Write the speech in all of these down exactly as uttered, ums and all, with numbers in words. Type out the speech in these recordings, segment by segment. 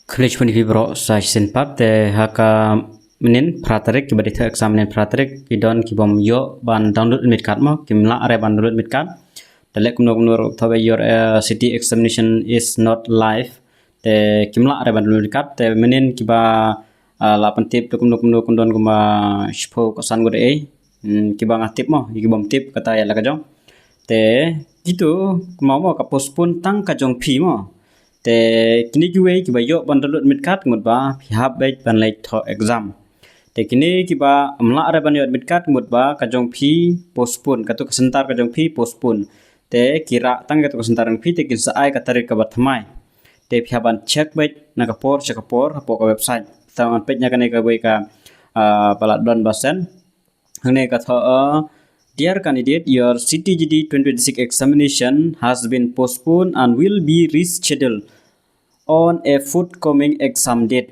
Khublei shibun ïa phi baroh sa shisien pat. Te ha ka mynnin phra tarik, kiba dei thoh exam mynnin phra tarik, ki don kibym ïoh ban download admit card mo, kim lah re ban download admit card. Te leh kumno kumno ruh thoh ba your, eh, city examination is not live. Te kim lah re ban download admit card. Te mynnin kiba, ah, lah pyntip te kumno kumno, kum don kumba shiphew ka san ngut ei. Hmm, kiba nga tip mo, ïa kibym tip kata ïa la ka jong. Te kito kumno mo, ka postpone tang ka jong phi mo. Te kine kiwei kiba ïoh ban download admit card, mut ba phi hap beit ban leit thoh exam. Te kine kiba ym lah re ban ïoh admit card, mut ba ka jong phi postpone, kato ka center ka jong phi postpone. Te ki rah tang kato ka center ka jong phi, te kin sa ai ka tarik kaba thymmai. Te phi hap ban check beit na ka por sha ka por hapoh ka website. Te ngan peit na kane kawei ka, ah, ba la don ba send. Hangne ka thoh, uh, "Dear candidate, your C T G D twenty twenty-six examination has been postponed and will be rescheduled on a forthcoming exam date.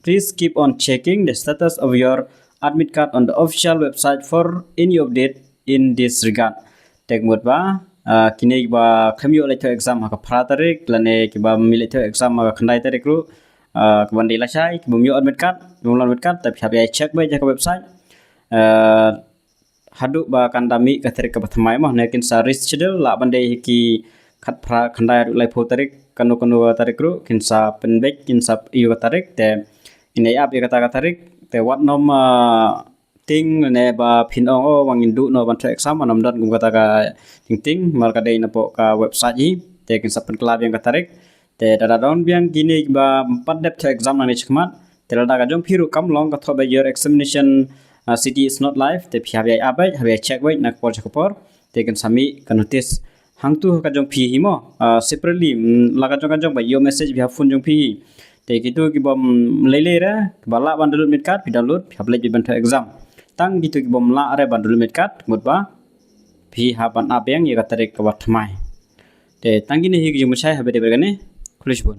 Please keep on checking the status of your admit card on the official website for any update in this regard." Te ka mut ba, ah, kine kiba khlem ïoh leit thoh exam ha ka phra tarik, lane kiba ym leit thoh exam ha ka khyndai tarik ruh, ah, kaba dei lashai, kibym ïoh admit card, kibym lah admit card, te phi hap ïa check beit ha ka website. Ah, haduh ba kan da mih ka tarik kaba thymmai mo, ne kin sa reschedule, lah ban dei ki khatphra, khyndai haduh laiphew tarik, kano kano tarik ruh, kin sa pynbeit, kin sa ïoh ka tarik, te ngin ïa ap ïa kata ka tarik, te wat nym, ah, tieng ne ba phin ong, oh, ba ngin duh noh ban thoh exam, wat nym don kum kata ka tieng tieng, namar ka dei napoh ka website hi, te kin sa pynkylla biang ka tarik. Te lada don biang kine ba ym pat dep thoh exam nangne shakhmat, te lada ka jong phi ruh kam long ka thoh ba your examination, ah, city is not live, te phi hap ïa ap beit, hap ïa check beit na ka por sha ka por, te kin sa mih ka notice hangto ha ka jong phi hi mo, ah, separately, mm, la ka jong ka jong ba ïoh message beit ha phone jong phi hi. Te kito kibym lei lei re, kiba lah ban download admit card, phi download, phi hap leit beit ban thoh exam. Tang kito kibym lah re ban download admit card, mut ba phi hap ban ap biang ïa ka tarik kaba thymmai. Te tang kine hi ki jingmut shai ha ba dei ba kane. Khublei shibun.